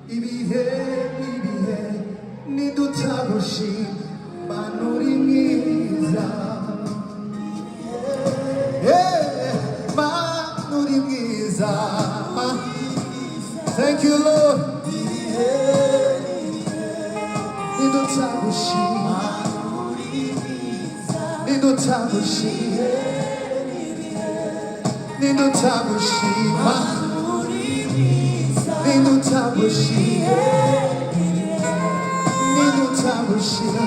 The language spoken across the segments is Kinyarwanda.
Ibihe n'ibihe nidutagushima, Mana uri mwiza. Yeah, Mana uri mwiza. Thank you, Lord. Nidutagushima, nidutagushima, nidutagushima, nidutagushima, nidutagushima,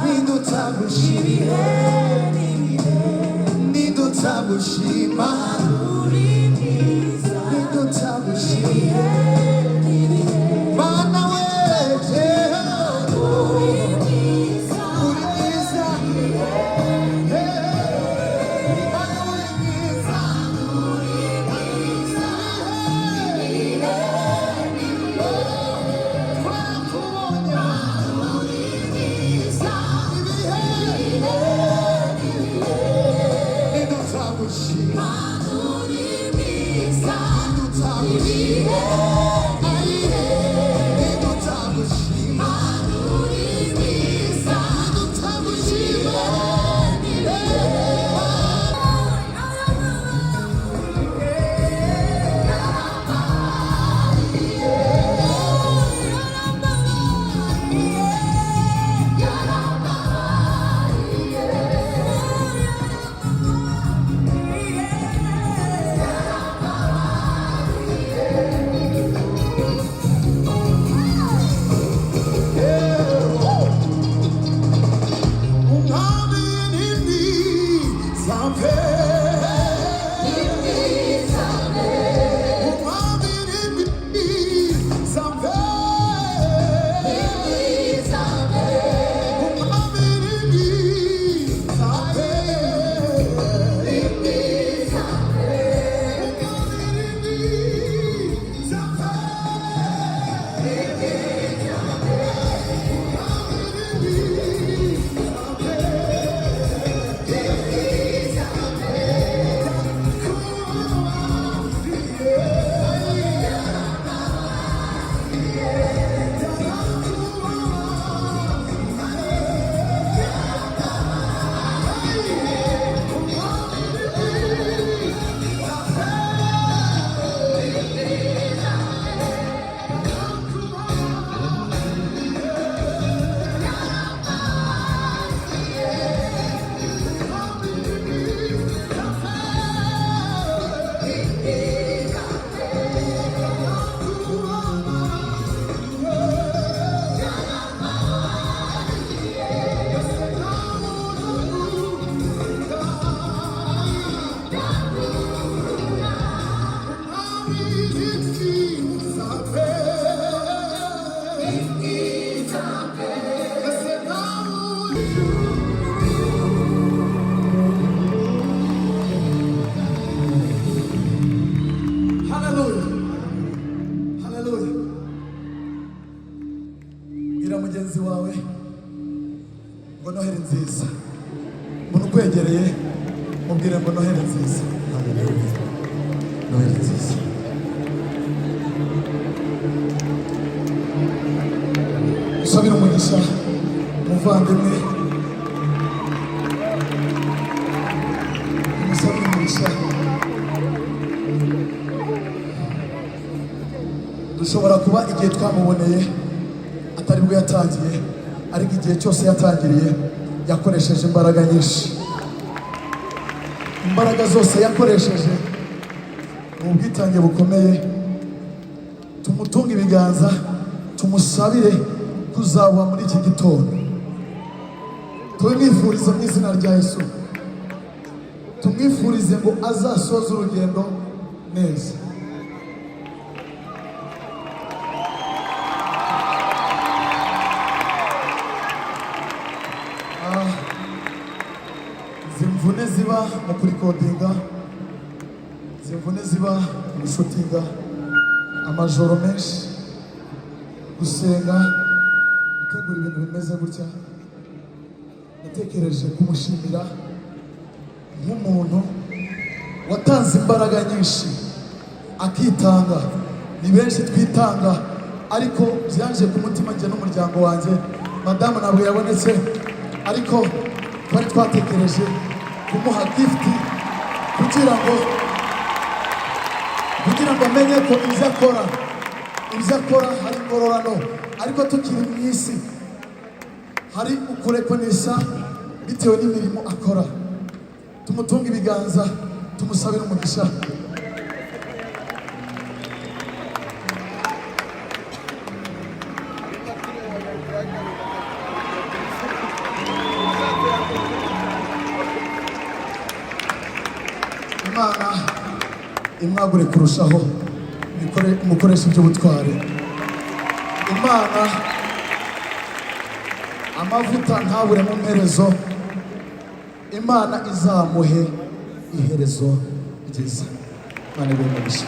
nidutagushima, nidutagushima, nidutagushima, Mana we, uri mwiza. Mana uri mwiza. Twakubonye ibihe nidutagushima, nidutagushima, nidutagushima, nidutagushima. Umwami ni mwiza pe. Umwami ni mwiza pe. Umwami ni mwiza pe. Umwami ni mwiza pe. Umwami ni mwiza pe. Hallelujah. Hallelujah. Bwira mugenzi wawe ngo Noheli nziza. Umuntu ukwegereye mubwire ngo Noheli nziza. Hallelujah. Noheli nziza. Usabire umugisha umuvandimwe, umusabire umugisha. Dushobora kuba igihe twamuboneye atari bwo yatangiye, ariko igihe cyose yatangiriye yakoresheje imbaraga nyinshi. Imbaraga zose yakoresheje ni ubwitange bukomeye. Tumutunge ibiganza, tumusabire kuzaba muri iki gitondo. Tubimwifurize mu izina rya Yesu. Tumwifurize ngo azasoze urugendo neza. Izi mvune ziba mu kurikodinga, izi mvune ziba mu gushutinga, amajoro menshi, gusenga, gutegura ibintu bimeze gutya, natekereje kumushimira nk'umuntu watanze imbaraga nyinshi, akitanga. Ni benshi twitanga, ariko byanje ku mutima njye n'umuryango wanjye. Madamu ntabwo yabonetse, ariko twari twatekereje kumuha gift kugira ngo amenye ko ibyo akora hari ingororano. Ariko tukiri mu isi hari ukurekonesha bitewe n'imirimo akora. Tumutunge ibiganza, tumusabire umugisha. Imana imwagure kurushaho, imukoreshe iby'ubutwari. Imana, amavuta ntabure mu mperezo. Imana izamuhe iherezo ryiza. Imana ibe umugisha.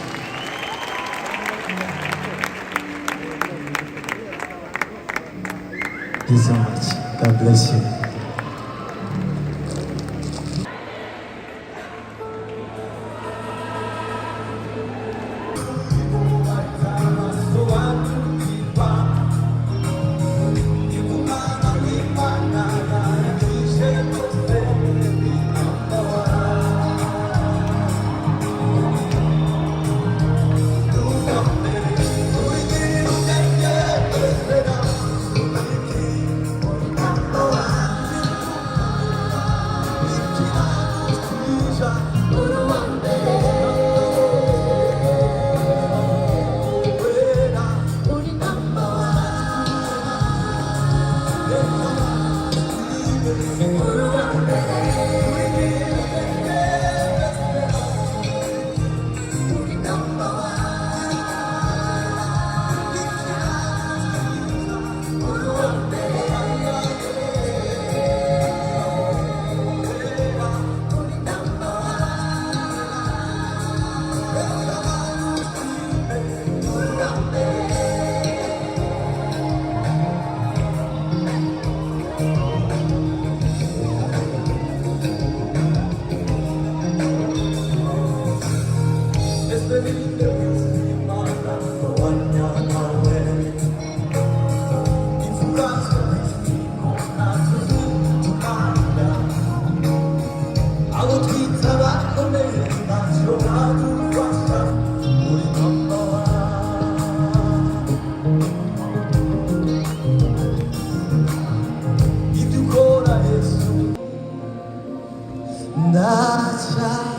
Thank you so much. God bless you.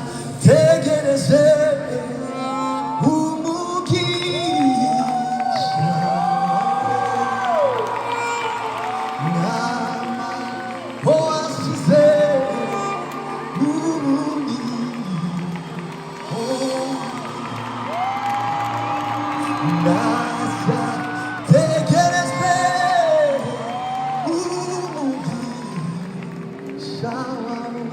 Ndacyategereje umugisha nama wasize ubundi. Ndacyategereje umugisha wawe.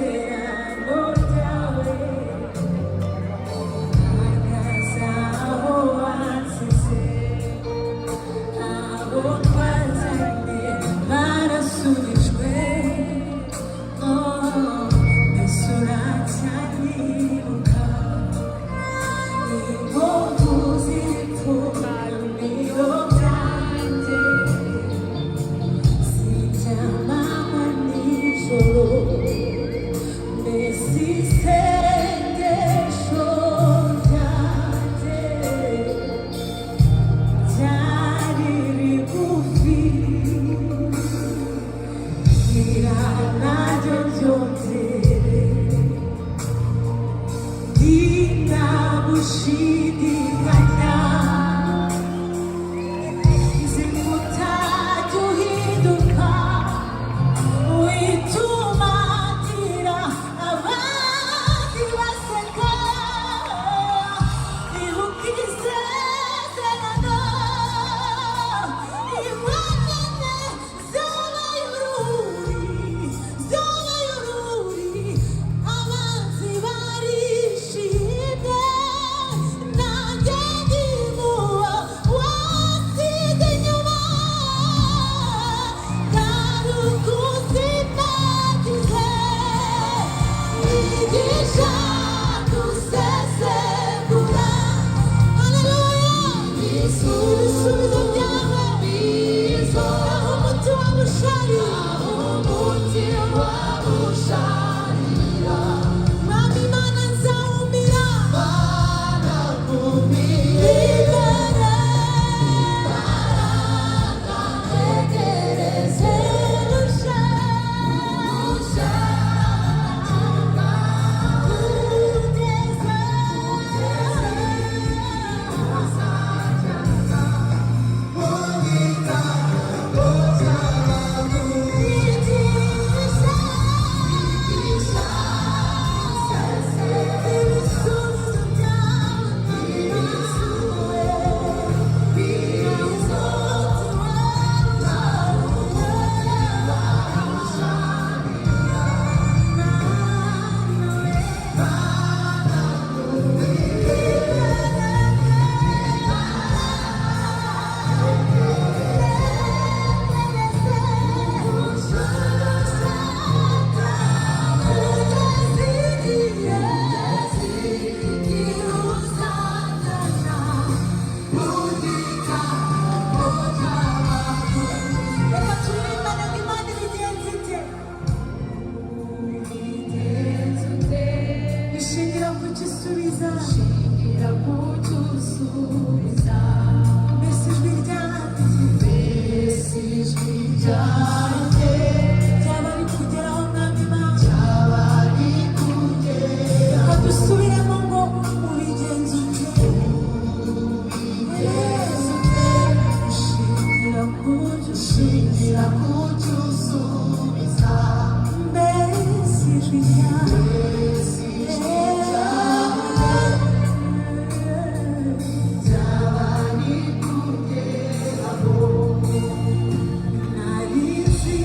Isezerano ryawe mpagaze aho wansize, abo twazanye barasubijwe. Oh, mbese uracyanyibuka? Inkovu z'ipfukamiro byanjye, sindyamanywa nijoro. Mbese isengesho ryanjye ryari rigufi, gira naryo ryongere. Ndinagushidikanya, nzi ko utajya uhinduka, wituma ngira abandi baseka. Ibuka isezerano, imwanene zabaye ururi, zabaye ururi, abanzi barishimye, nanjye ndimuba wasize inyuma. Garuka yigisha gusesengura. Haleluya! Ibisubizo byawe, aho umuti wabusharira, umuti wabusharira. Mwami Imana, nzawumira ibere, ntegereze rusha kugeza. Yigisha ibisubizo byawe, Reka turirimbane ngo Imana ibigenza ite? Ishingira ku cyo isubiza. Mbese ijwi ryanjye ryaba rikugeraho, Mwami Imana? Reka dusubiremo ngo ubigenza ute? Ubigenza ute? Ushingira ku cyo Shingira ku cyo usubiza. Mbese ijwi ryanjye Mbese ijwi ryawe ryaba rikugeraho? Nari nzi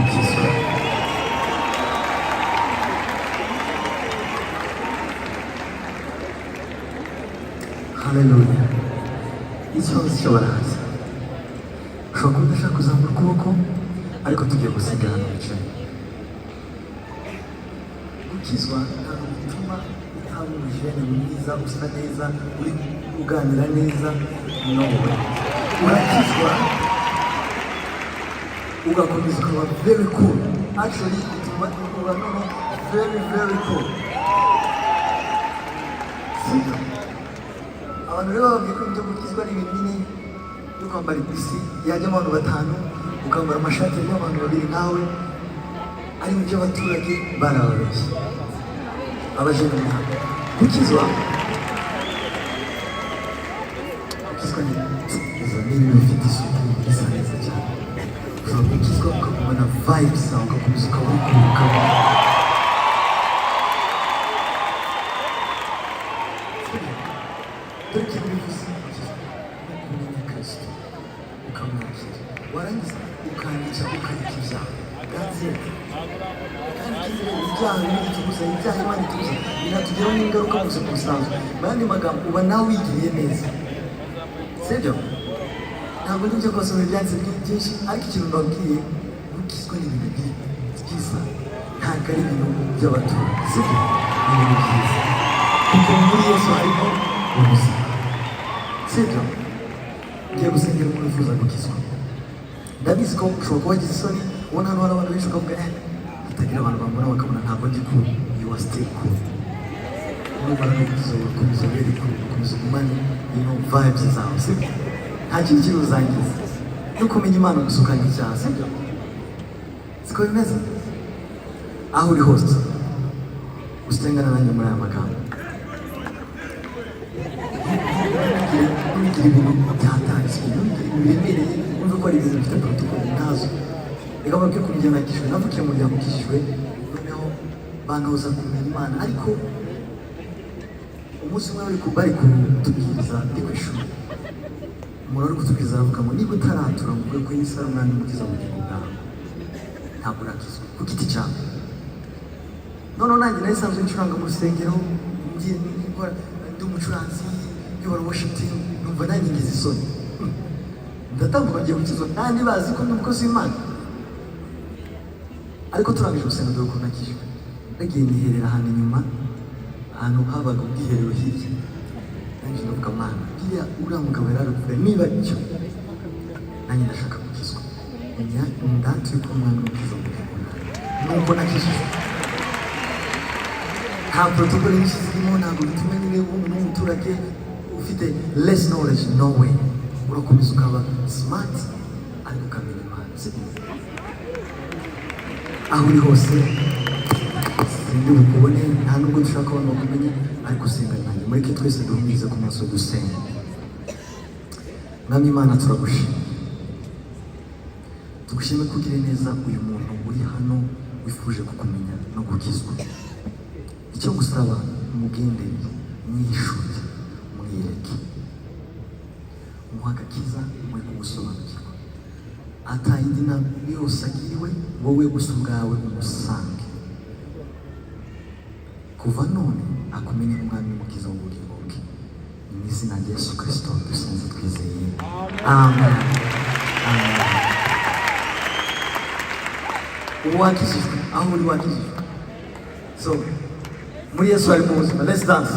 Gukizwa. Haleluya. Ikibazo cyo barahaza. Ushobora kuba udashaka kuzamura ukuboko, ariko tugiye gusiga hano wicaye. Gukizwa ntabwo bituma utaba umujene mwiza, usa neza, uri uganira neza. No way. Urakizwa ugakomeza ukaba very cool. Actually, bituma uba noneho very, very cool, sibyo? Abantu rero bababwiye ko ibyo gukizwa ari ibintu nyine byo kwambara ipisi yajyamo abantu batanu, ukambara amashati yarimo abantu babiri nkawe, ari mu by'abaturage, barababeshye. Abajene muri gukizwa, gukizwa ni izo ni ibintu bifite isuku, bisa neza cyane. Ushobora gukizwa ukagumana vibes zawe, ugakomeza ukaba uri kuruhuka. Dore ikintu bivuze gukizwa: ni ukumenya Kristo, ukamwakira, warangiza ukangica, ukareka ibyaha. That's it. Kandi ikindi rero, ibyaha bimwe bitubuza, ibyaha Imana itubuza, binatugiraho n'ingaruka mu buzima busanzwe. Mu yandi magambo, uba nawe wigiriye neza, sibyo? Ntabwo nibyo kose mu byanditse byinshi, ariko ikintu mbabwiye, gukizwa ni ibintu byiza, ntabwo ari ibintu by'abaturage, sibyo? Ni ibintu byiza kuko muri Yesu harimo ubuzima, sibyo? Ngiye gusengera umuntu wifuza gukizwa. Ndabizi ko ushobora kuba wagize isoni, ubona hano hari abantu benshi, ukavuga: "Eh, hatagira abantu bambona bakabona ntabwo ndi cool." You are still cool. Numara no gukizwa, ugakomeza very cool, ugakomeza ugumane vibes zawe, sibyo? Nta kintu kiri buzangiza no kumenya Imana gusa ukanga icyaha, sibyo? Siko bimeze? Aho uri hose, usengana nanjye muri aya magambo. Ntugire ibintu byatangizwe, ntugire ibintu biremereye, wumve ko ari ibintu bifite protocol ntazo. Reka mbabwire ukuntu njye nakijijwe. Navukiye mu muryango ukijijwe, noneho bantoza kumenya Imana. Ariko umunsi umwe bari kutubwiriza, ndi ku ishuri, umuntu uri kutubwiriza aravuga ngo: "Niba utaratura ngo uvuge ko Yesu ari umwami n'umukiza mu bugingo bwawe, ntabwo urakizwa ku giti cyawe." Noneho nanjye nari nsanzwe ncuranga mu rusengero, ngiye nkora, ndi umucuranzi, nyobora worship team. Numva nanjye ngize isoni. Ndatambuka, ngiye gukizwa kandi bazi ko ndi umukozi w'Imana. Ariko turangije gusenga, dore ukuntu nakijijwe: nagiye niherera ahantu inyuma, ahantu habaga ubwiherero hirya. Nanjye ndavuga: "Mana, biriya uriya mugabo yari ari kuvuga, niba icyo, nanjye ndashaka gukizwa. Ndatuye ko umwami n'umukiza mu bugingo bwanjye." Nuko nakijijwe. Nta protocol nyinshi zirimo, ntabwo bituma nyine uba umuntu w'umuturage ufite less knowledge. No way. Urakomeza ukaba smart, ariko ukamenya Imana, sibyo? Aho uri hose, sindi bukubone, nta nubwo dushaka abantu bakumenya, ariko usenga nanjye. Mureke twese duhumurize ku maso, dusenga. Mwami Imana, turagushima, tugushime ko ugiriye neza uyu muntu uri hano wifuje kukumenya no gukizwa. Icyo gusaba, umugendere, mwihishure, mwiyereke, umuhe agakiza, umuhe kumusobanukirwa, atayindi nama yose agiriwe, wowe gusa ubwawe umusange. Kuva none akumenye nk'umwami n'umukiza w'ubugingo bwe. Ni mu izina rya Yesu Kirisito dusenze twizeye, amen, amen. Ubu wakijijwe, aho uri wakijijwe. So muri Yesu harimo ubuzima. Let's dance.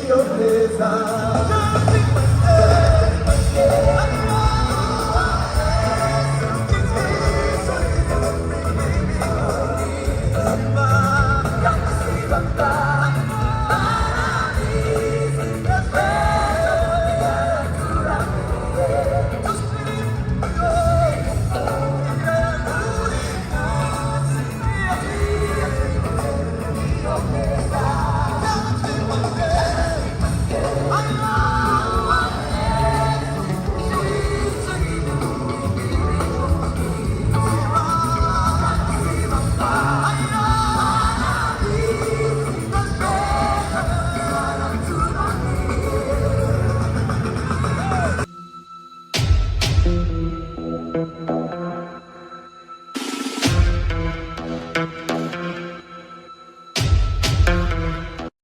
Iyo neza.